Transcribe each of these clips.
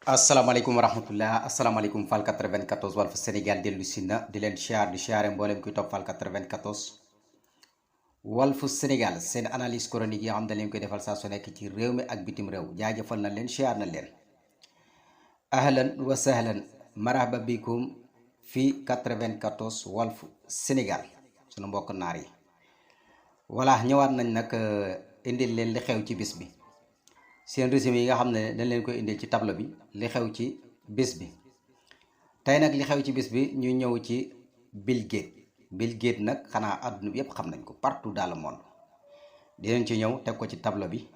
asalaamaaleykum wa rahmatullah asalaamaaleykum Fall 94 Walf Sénégal dellu si na di leen siyaar di siyaare mboolem kuy topp Fall 94 Walf Sénégal seen analyse chronique yi xam ne leen koy defal saa su nekk ci réew mi ak bitim réew jaajëfal na leen siyaar na leen ahlan wa sahlan marhaba bikum fii 94 Walf Sénégal sunu mbokk naar yi voilà ñëwaat nañ nag indil leen li xew ci bis bi seen résumé yi nga xam ne dañ leen koy indil ci tableau bi li xew ci bis bi tey nag li xew ci bis bi ñu ñëw ci Bill Gates nag xanaa àdduna bi yépp xam nañ ko partout dans le monde dinañ ci ñëw teg ko ci tableau bi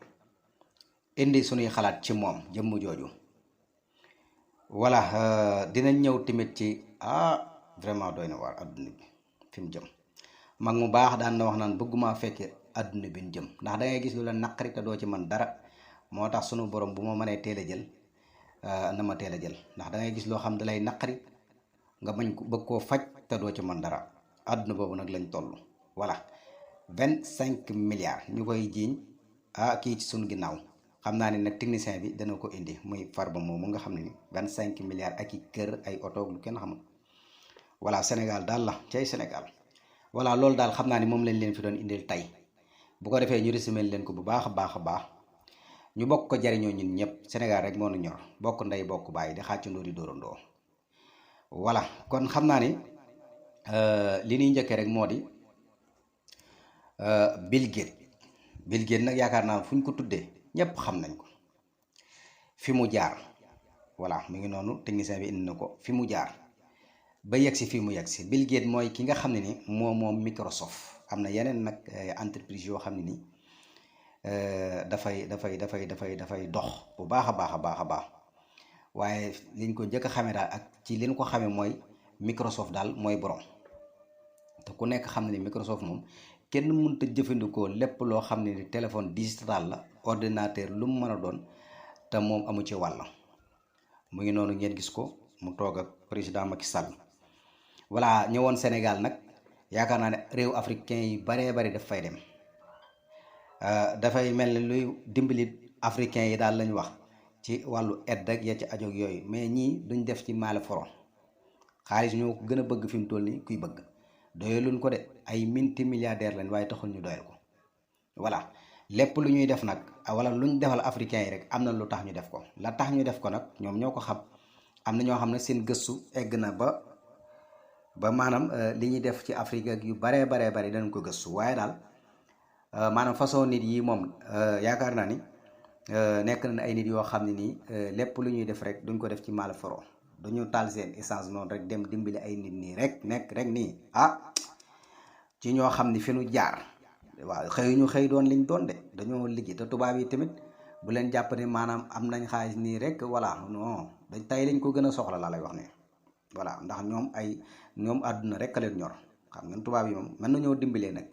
indi suñuy xalaat ci moom jëmm jooju voilà dinañ ñëw tamit ci vraiment doy na waar àdduna bi fi mu jëm mag mu baax daan na wax naan bëgguma fekke àdduna bi ñu jëm ndax da ngay gis lu la naqari te doo ci man dara moo tax sunu borom bu ma mënee teel a jël na ma teel a jël ndax da ngay gis loo xam da lay naqari nga bañ ko bëgg koo faj te doo ci mën dara àdduna boobu nag lañ toll. voilà 25 milliards ñu koy jiiñ kii ci sunu ginnaaw xam naa ne nag technicien bi dana ko indi muy Farba moomu nga xam ne ni 25 milliards ak i kër ay oto lu kenn xamul. voilà Sénégal daal la cay Sénégal voilà loolu daal xam naa ni moom lañ leen fi doon indil tey bu ko defee ñu résumé leen ko bu baax a baax a baax. ñu bokk ko jariñoo ñun ñëpp Sénégal rek moo nu ñor bokk ndey bokk bàyyi di xàccandoo di dóorandoo voilà kon xam naa ni li ñuy njëkkee rek moo di Bill Gates nag yaakaar naa fu ñu ko tuddee ñëpp xam nañ ko fi mu jaar voilà mu ngi noonu technicien bi indi na ko fi mu jaar ba yegg si fii mu yegg si Bill Gates mooy ki nga xam ne ni moom Microsoft am na yeneen nag entreprise yoo xam ne ni dafay dox bu baax a baax waaye liñ ko njëkk a xamee daal ak ci liñ ko xamee mooy Microsoft daal mooy borom te ku nekk xam ne ni Microsoft moom kenn mënut a jëfandikoo lépp loo xam ne ni téléphone digital la ordinateur lu mu mën a doon te moom amu ci wàll mu ngi noonu ngeen gis ko mu toog ak président Macky Sall voilà ñëwoon Sénégal nag yaakaar naa ne réew africain yi baree bari daf fay dem. dafay mel ni luy dimbali africain yi daal lañu wax ci wàllu aide ak ya ci ajoog yooyu mais ñii duñ def ci maale foro xaalis ñoo ko gën a bëgg fi mu toll nii kuy bëgg doyaluñ ko de ay multimilliardaire lañ waaye taxul ñu doyal ko voilà lépp lu ñuy def nag wala lu ñu defal africain yi rek am na lu tax ñu def ko la tax ñu def ko nag ñoom ñoo ko xam am na ñoo xam ne seen gëstu egg na ba maanaam li ñuy def ci Afrique ak yu baree bari dañ ko gëstu waaye daal maanaam façon nit yi moom yaakaar naa ni nekk na ay nit yoo xam ne nii lépp lu ñuy def rek duñ ko def ci mal foro duñu taal seen essence noonu rek dem dimbali ay nit nii rek nekk rek nii ci ñoo xam ni fi nu jaar waaw ñu xëy doon liñ doon de dañoo liggéey te tubaab yi tamit bu leen jàpp ne maanaam am nañ xaalis nii rek voilà non dañ tey lañ ko gën a soxla laa lay wax ne voilà ndax ñoom àdduna rek a leen ñor xam ngeen tubaab yi moom mën nañoo dimbalee nag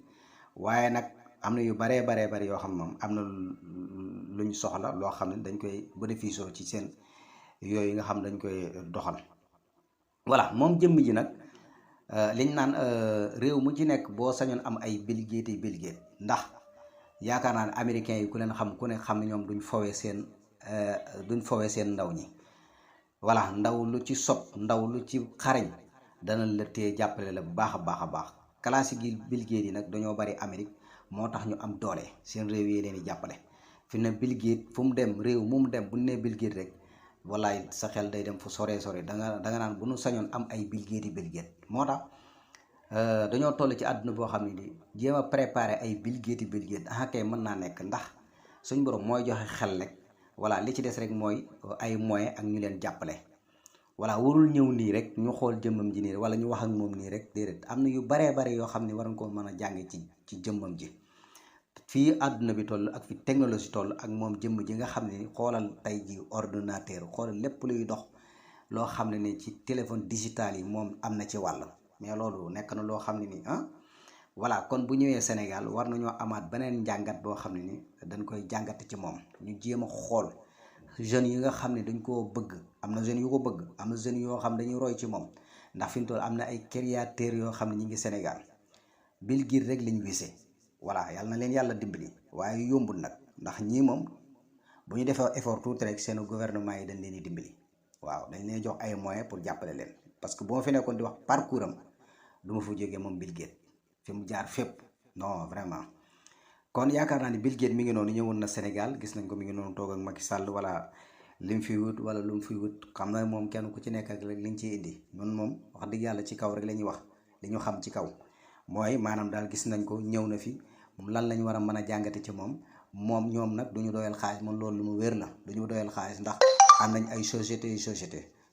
waaye nag am na yu baree bari yoo xam moom am na lu ñu soxla loo xam ne dañ koy bénéfice ci seen yooyu nga xam dañ koy doxal voilà moom jëmm ji nag liñ naan réew mu ci nekk boo sañoon am ay Bill Gates ndax yaakaar naa ne américains yi ku leen xam ku ne xam ne ñoom duñ fowee seen ndaw ñi voilà ndaw lu ci sob ndaw lu ci xarañ dana la tee jàppale la bu baax a baax classe gi Bill Gates yi nag dañoo bari Amérique moo tax ñu am doole seen réew yi leen di jàppale fi ne Bill Gates fu mu dem réew mu dem bu nee Bill Gates rek wallaay sa xel day dem fu sore da nga naan bu nu sañoon am ay Bill Gates moo tax dañoo toll ci àdduna boo xam ne ni jéem a préparer ay Bill Gates kay mën naa nekk ndax suñ borom mooy joxe xel rek voilà li ci des rek mooy ay moyens ak ñu leen jàppale voilà warul ñëw nii rek ñu xool jëmmam ji nii wala ñu wax ak moom nii rek déedéet am na yu baree yoo xam ne war nga ko mën a jànge ci jëmmam ji fii àdduna bi toll ak fi technologie toll ak moom jëmm ji nga xam ne ni xoolal tey ji ordinateur xoolal lépp luy dox loo xam ne ni ci téléphone digital yi moom am na ci wàll mais loolu nekk na loo xam ne ni voilà kon bu ñëwee Sénégal war nañoo amaat beneen njàngat boo xam ne ni dañ koy jàngate ci moom ñu jéem a xool jeunes yi nga xam ne dañ koo bëgg am na jeunes yu ko bëgg am na jeunes yoo xam ne dañuy roy ci moom ndax fi mu toll am na ay créateurs yoo xam ne ñi ngi Sénégal Bill Gates rek lañ wise voilà yàlla na leen yàlla dimbali waaye yombul nag ndax ñii moom bu ñu defee effort tuuti rek seen gouvernement yi dañ leen di dimbali waaw dañ leen jox ay moyens pour jàppale leen parce que bu ma fi nekkoon di wax parcours am du ma fa jógee moom Bill Gates fi mu jaar fépp non vraiment. kon yaakaar naa ni Bill Gates mi ngi noonu ñëwoon na Sénégal gis nañ ko mi ngi noonu toog ak Macky Sall wala lim fi wut wala lu mu fi wut xam na moom kenn ku ci nekk ak rek liñ ciy indi ñun moom wax dëgg yàlla ci kaw rek la ñuy wax li ñu xam ci kaw mooy maanaam daal gis nañ ko ñëw na fi moom lan lañ war a mën a jàngate ci moom ñoom nag du ñu doyal xaalis moom loolu lu mu wér la du ñu doyal xaalis ndax am nañ ay société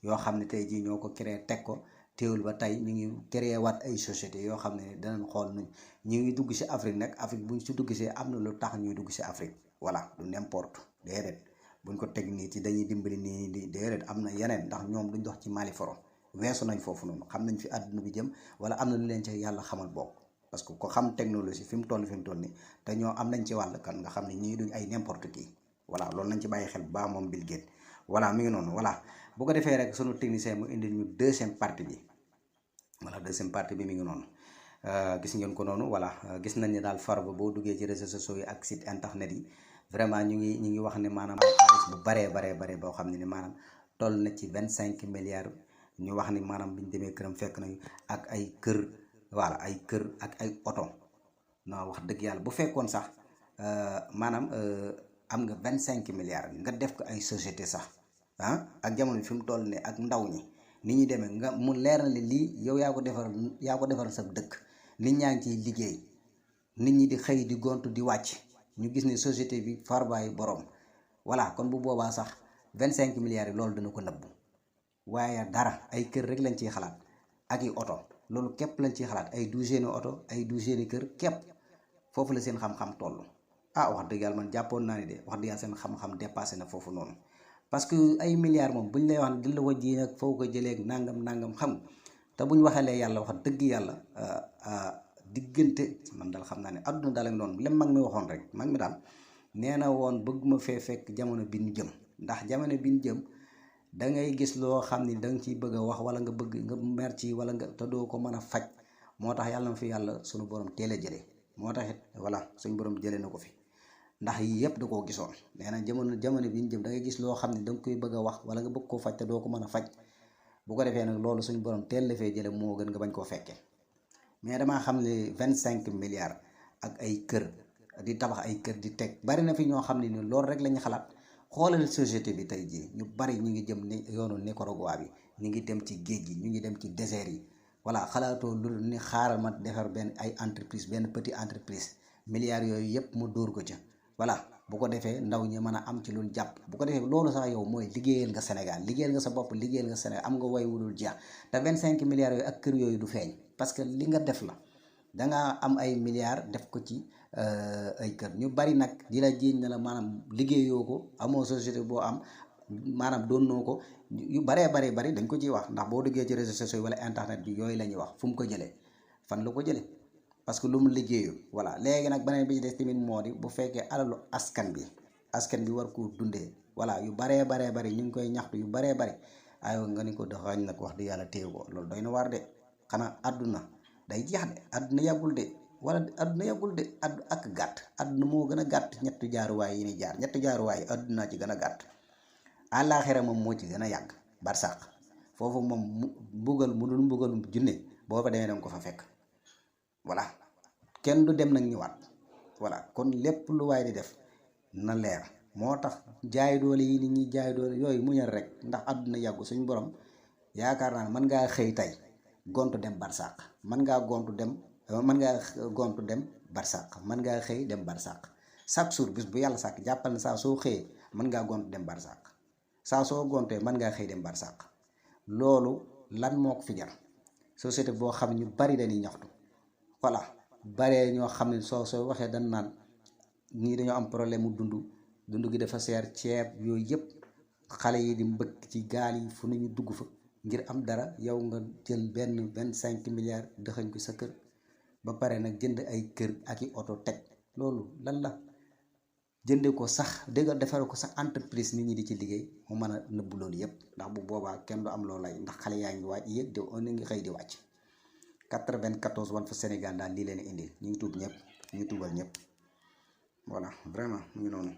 yoo xam ne tey jii ñoo ko créé teg ko teewul ba tey ñu ngi créé waat ay société yoo xam ne danañ xool nuñ ñu ngi dugg si Afrique nag Afrique buñ si dugg see am na lu tax ñuy dugg si Afrique voilà du n'importe déedéet buñ ko teg nii ci dañuy dimbali nii di déedéet am na yeneen ndax ñoom duñ dox ci Mali foro weesu nañ foofu noonu xam nañ fi àdduna bi jëm wala am na lu leen ci yàlla xamal bokk parce que ko xam technologie fi mu toll nii te ñoo am nañ ci wàll kan nga xam ne ñii duñ ay n'importe qui voilà loolu nañ ci bàyyi xel bu baax moom Bill Gates voilà mi ngi noonu voilà bu ko defee rek sunu technicien mu indil ñu deuxième partie bi voilà deuxième partie bi mi ngi noonu gis ngeen ko noonu voilà gis nañ ne daal Farba boo duggee ci réseaux sociaux yi ak site internet yi vraiment ñu ngi wax ne maanaam xaalis bu baree boo xam ne ni maanaam toll na ci 25 milliards ñu wax ni maanaam biñ demee këram fekk nañu ak ay kër voilà ay kër ak ay oto non wax dëgg yàlla bu fekkoon sax maanaam am nga 25 milliards nga def ko ay société sax ak jamono fi mu toll ne ak ndaw ñi ni ñuy demee nga mu leer na li lii yow yaa ko defaral sa dëkk nit ñaa ngi ciy liggéey nit ñi di xëy di gontu di wàcc ñu gis ne société bi Farba yi borom voilà kon bu boobaa sax 25 milliards yi loolu dana ko nëbbu waaye dara ay kër rek lañ ciy xalaat ak i oto loolu képp lañ ciy xalaat ay douzaine oto ay douzaine kër képp foofu la seen xam-xam toll wax dëgg yàlla man jàppoon naa ni de wax dëgg yàlla seen xam-xam dépassé na foofu noonu parce que ay milliards moom buñ lay wax ne di la wajji nag foo ko jëlee nangam xam te buñ waxalee yàlla wax dëgg yàlla diggante man daal xam naa ne adduna daal ak noonu lem mag mi waxoon rek mag mi daal nee na woon bëgg ma fee fekk jamono bi ñu jëm ndax jamono bi ñu jëm da ngay gis loo xam ni da nga ciy bëgg a wax wala nga bëgg nga mer ci wala nga te doo ko mën a faj moo tax yàlla na fi yàlla sunu borom teel a jëlee moo tax it voilà suñu borom jëlee na ko fi ndax yii yëpp da koo gisoon nee na jamono bi ñu jëm da ngay gis loo xam ne da nga koy bëgg a wax wala nga bëgg koo faj te doo ko mën a faj bu ko defee nag loolu suñu borom teel la fee jëlee moo gën nga bañ koo fekkee mais damaa xam ne 25 milliards ak ay kër di tabax ay kër di teg bari na fi ñoo xam ne ni loolu rek la ñu xalaat. xoolal société bi tey jii ñu bari ñu ngi jëm ni yoonu Nicaragua bi ñu ngi dem ci géej gi ñu ngi dem ci désert yi voilà xalaatoo lu ni xaaral ma defar benn ay entreprise benn petit entreprise milliards yooyu yëpp mu dóor ko ca voilà bu ko defee ndaw ñi mën a am ci lu jàpp bu ko defee loolu sax yow mooy liggéeyal nga Sénégal liggéeyal nga sa bopp liggéeyal nga Sénégal am nga way wulul jeex te 25 milliards yooyu ak kër yooyu du feeñ parce que li nga def la dangaa am ay milliards def ko ci ay kër ñu bari nag di la jiiñ ne la maanaam liggéeyoo ko amoo société boo am maanaam doonoo ko yu bari dañ ko ciy wax ndax boo duggee ci réseaux sociaux wala internet bi yooyu la ñuy wax fu mu ko jëlee fan la ko jëlee parce que lu mu liggéeyu voilà léegi nag beneen bi ci des tamit moo di bu fekkee alalu askan bi war koo dundee voilà yu baree bari ñu ngi koy ñaxtu yu baree bari aywa nga ni ko doxañ nag wax di yàlla téew ko loolu doy na war de xanaa àdduna day jeex de àdduna yàggul de ak gàtt àdduna moo gën a gàtt ñetti jaaruwaay yi ni jaar ñetti jaaruwaay yi àdduna ci gën a gàtt àllaaxira moom moo ci gën a yàgg barsàq foofu moom mbugal mu dul mbugalum junne boo fa demee danga ko fa fekk voilà kenn du dem nag ñëwaat voilà kon lépp lu waay di def na leer moo tax jaay doole yi nit ñi jaay doole yooyu muñal rek ndax àdduna yàggu suñ borom yaakaar naa ne mën ngaa xëy tey gontu dem barsàq mën ngaa gontu dem barsàq mën ngaa xëy dem barsàq chaque jour bis bu yàlla sàkk jàppal na saa soo xëyee mën ngaa gontu dem barsàq saa soo gontee mën ngaa xëy dem barsàq loolu lan moo ko fi jar société boo xam ne ñu bari dañuy ñaxtu voilà baree ñoo xam ne soo waxee dañ naan ñii dañoo am problème mu dund gi dafa seer ceeb yooyu yëpp xale yi di mbëkk ci gaal yi fu ñu dugg fa ngir am dara yow nga jël benn 25 milliards dëxañ ko sa kër ba pare nag jënd ay kër ak i oto teg loolu lan la jënde ko sax dégg defare ko sax entreprise nit ñi di ci liggéey mu mën a nëbb loolu yëpp ndax bu boobaa kenn du am loolu lay ndax xale yaa ngi wàcc yéeg de on ngi xëy di wàcc 94 Walf Sénégal daal lii leen indil ñu ngi tuub ñëpp ñu ngi tuubal ñëpp voilà vraiment mu ngi noonu